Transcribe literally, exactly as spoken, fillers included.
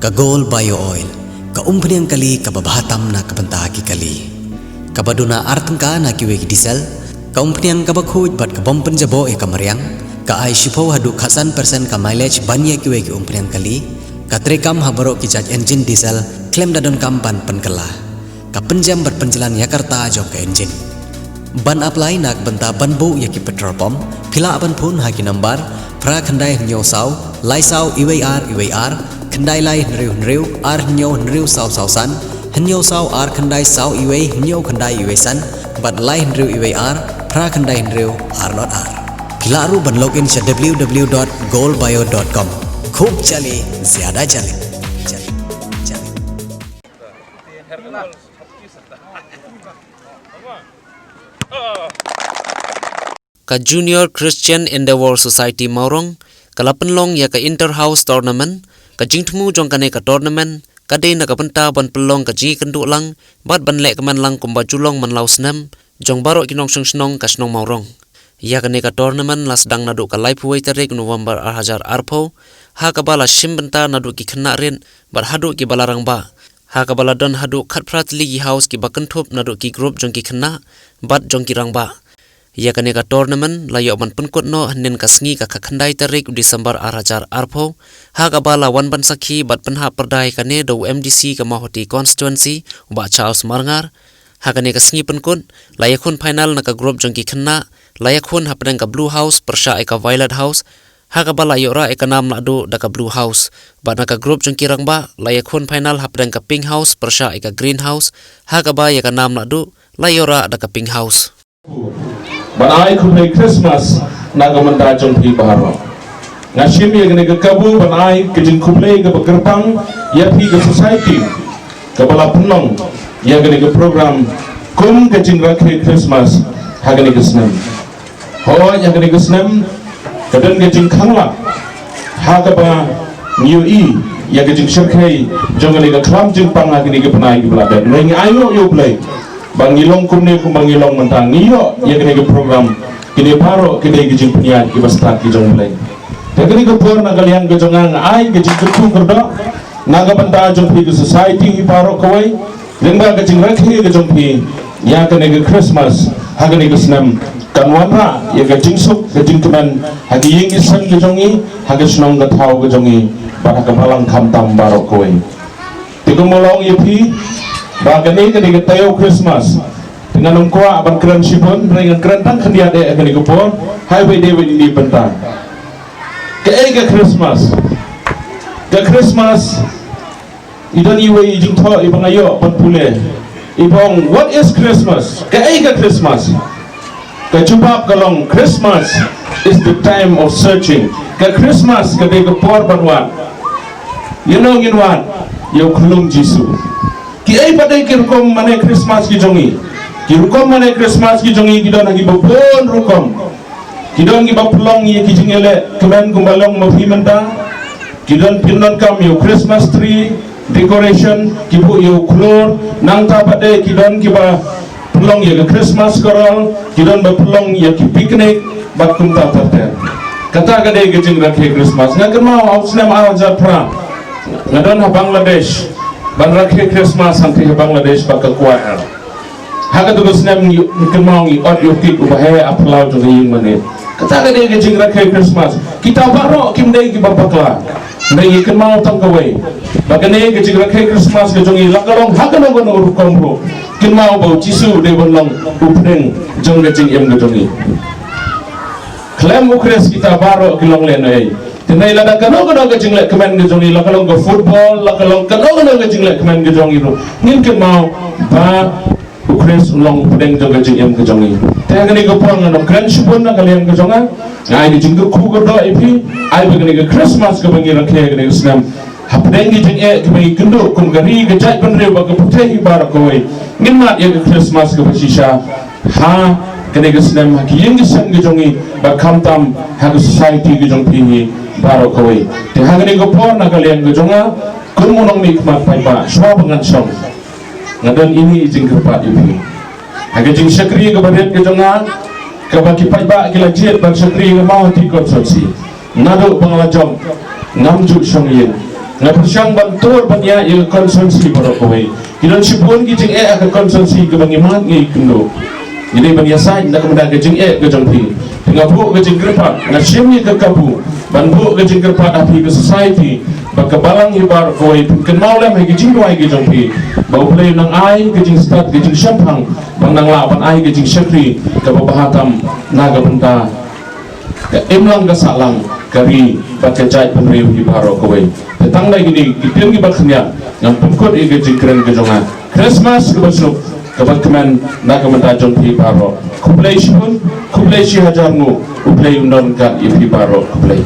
Ka Gold Bio Oil, ka umphniang kali kaba bha tam na ka bynta ki kali. Kaba duna ar tyngka na kiwei ki diesel, ka umphniang kaba khuid bad ka bym pynjaboh ïa ka mariang, ka ai shiphew haduh khatsan percent ka mileage ban ïa kiwei ki umphniang kali, ka treikam ha baroh ki jait engine diesel, khlem da donkam ban pynkylla. Ka pynjem bad pynjlan ïa ka rta jong ka engine. Ban apply na ka bynta ban buh ïa ki petrol pump, phi lah ban phone ha ki number phra khyndai hynñiew saw lai saw iwei ar iwei ar, khyndai lai hynriew hynriew ar hynñiew hynriew saw saw san, hynñiew saw ar khyndai saw iwei hynñiew khyndai iwei san, bad lai hynriew iwei ar phra khyndai hynriew ar lot ar. Phi lah ruh ban log in sha w w w dot gold bio dot com. Khub jali, zyada jali. Jali, jali. Ka Junior Christian Endeavour Society Mawrong ka la pynlong ïa ka Inter House Tournament, ka jingthmu jong kane ka tournament ka dei na ka bynta ban pynlong ka jingïakynduh lang bad ban leh kmen lang kumba ju long man la u snem jong baroh ki nongshong shnong ka shnong Mawrong. Ïa kane ka tournament la sdang naduh ka laiphew wei tarik November ar hajar arphew, ha kaba la shim bynta naduh ki khynnah rit bad haduh ki ba la rangbah, ha kaba la don haduh khatphra tylli ki house kiba kynthup naduh ki group jong ki khynnah bad jong ki rangbah. Ïa kane ka tournament la ïoh ban pynkut noh hynnin ka sngi ka khatkhyndai tarik December ar hajar arphew, ha kaba la wan ban sakhi bad pynhap pyrda ïa kane da u M D C ka Mawhati Constituency, u Bah Charles Marngar. Ha kane ka sngi pynkut, la ïakhun final na ka group jong ki khynnah, la ïakhun hapdeng ka Blue House pyrshah ïa ka Violet House, ha kaba la ïoh rah ïa ka nam lahduh da ka Blue House. Bad na ka group jong ki rangbah, la ïakhun final hapdeng ka Pink House pyrshah ïa ka Green House, ha kaba ïa ka nam lahduh la ïoh rah da ka Pink House. Ban ai khublei Christmas na ka bynta jong phi baroh. Nga shim ïa kane ka kabu ban ai ka jingkhublei kaba kyrpang ïa phi ka society kaba la pynlong ïa kane ka program kum ka jingrakhe Christmas ha kane ka snem. Hooid, ha kane ka snem ka don ka jingkhang lah ha kaba ngi ïohi ïa ka jingshyrkhei jong kane ka khlam jingpang ha kane ka bnai kaba la dep. Ngi ainguh ïa U Blei ba ngi long kumne kumba ngi long mynta, ngi ïoh ïa kane ka program. Kine baroh ki dei ki jingpynïaid kiba stad ki jong U Blei. Te kane ka por na ka liang ka jong nga, nga ai ka jingkyrkhu kyrdoh na ka bynta jong phi ka society hi baroh kawei, lyngba ka jingrakhe ka jong phi ïa kane ka Christmas ha kane ka snem, kan wanrah ïa ka jingsuk ka jingkmen ha ki ïing ki sem ki jong ngi, ha ka shnong ka thaw ka jong ngi, bad ha ka balang khamtam baroh kawei. Te kumba long ïa phi ba kane ka dei ka taïew Christmas. Te ngan ym kwah ban kren shibun, hynrei ngan kren tang khyndiat eh ha kane ka por. Haiwei dei wei dei bynta. Kaei ka Christmas? Ka Christmas i don iwei i jingthoh iba nga ïoh ban pule. Iba ong, what is Christmas? Kaei ka Christmas? Ka jubab ka long, Christmas is the time of searching. Ka Christmas ka dei ka por ban wad. Ïa no ngin wad? Ïa u khyllung Jisu. Kiei pat dei ki rukom mane Christmas ki jong ngi? Ki rukom mane Christmas ki jong ngi ki don ha kiba bun rukom. Ki don kiba pynlong ïa ki jingïaleh kmen kumba long ma phi mynta. Ki don pynlong kam ïa u Christmas tree decoration, ki buh ïa u khlur, nangta pat de ki don kiba pynlong ïa ka Christmas carol, ki don ba pynlong ïa ki picnic bad kumta ter ter. Kata ka dei ka jingrakhe Christmas. Nga kynmaw ha u snem ar hajar phra nga don ha Bangladesh ban rakhe Christmas hangtei ha Bangladesh bad ka choir. Ha katu ka snem ngi kynmaw ngi ot ïa u kit uba heh ha phyllaw jong ka ïing mane. Kata ka dei ka jingrakhe Christmas. Kita baroh kim dei kiba bakla. Hynrei ngi kynmaw tang kawei ba kane ka jingrakhe Christmas ka jong ngi la ka long ha kano kano rukom ruh, kynmaw ba u Jisu u dei ban long u pdeng jong ka jingim ka jong ngi. Khlem u Khrist kita baroh ki long lehnohei. Te hynrei lada kano kano ka jingleh kmen ka jong ngi, la ka long ka football, la ka long kano kano ka jingleh kmen ka jong ngi ruh, ngin kynmaw ba u Khrist u long u pdeng jong ka jingim ka jong ngi. Te ha kane ka por ngan ym kren shibun na ka liang ka jong nga. Nga ai ka jingkyrkhu kyrdoh ïa phi, ai ba kane ka Christmas kaba ngi rakhe kane ka snem, hapdeng ki jingeh kiba ngi kynduh kum ka ri ka jaitbynriew bad ka pyrthei baroh kawei, ngin mad ïa ka Christmas kaba shisha ha kane ka snem ha ki ïing ki sem ki jong ngi bad khamtam ha ka society ki jong phi hi baroh kawei. Te ha kane ka por na ka liang ka jong nga kum u nongmihkhmat paidbah, shuwa ba ngan shong, nga don ine i jingkyrpad ïa phi. Ha ka jingshakri kaba rit ka jong nga, kaba ki paidbah ki la jied ban shakri ïa ka Mawhati Constituency, naduh ba nga la jop ngam ju shong ïing. Nga pyrshang ban tur ban ïaid ïa ka constituency baroh kawei. Ki don shibun ki jingeh ha ka constituency kaba ngi mad ngi kynduh. Ngi dei ban ïasaid na ka bynta ka jingeh ka jong phi. Te nga buh ka jingkyrpad, nga shim ïa ka kabu ban buh ka jingkyrpad ha phi ka society, ba ka balang hi baroh kawei phin kynmaw lem ha ki jingduwai ki jong phi, ba U Blei un nang ai ka jingstad ka jingshemphang, ba nang lah ban ai ka jingshakri kaba bha tam na ka bynta ka imlang ka sahlang ka ri bad ka jaitbynriew hi baroh kawei. Te tang da kine ki ktien kiba khyndiat, ngam pynkut ïa ka jingkren ka jong nga. Christmas kaba suk kaba kmen na ka bynta jong phi baroh. Khublei shibun, khublei shihajar nguh, U Blei un don ryngkat ïa phi baroh. Khublei.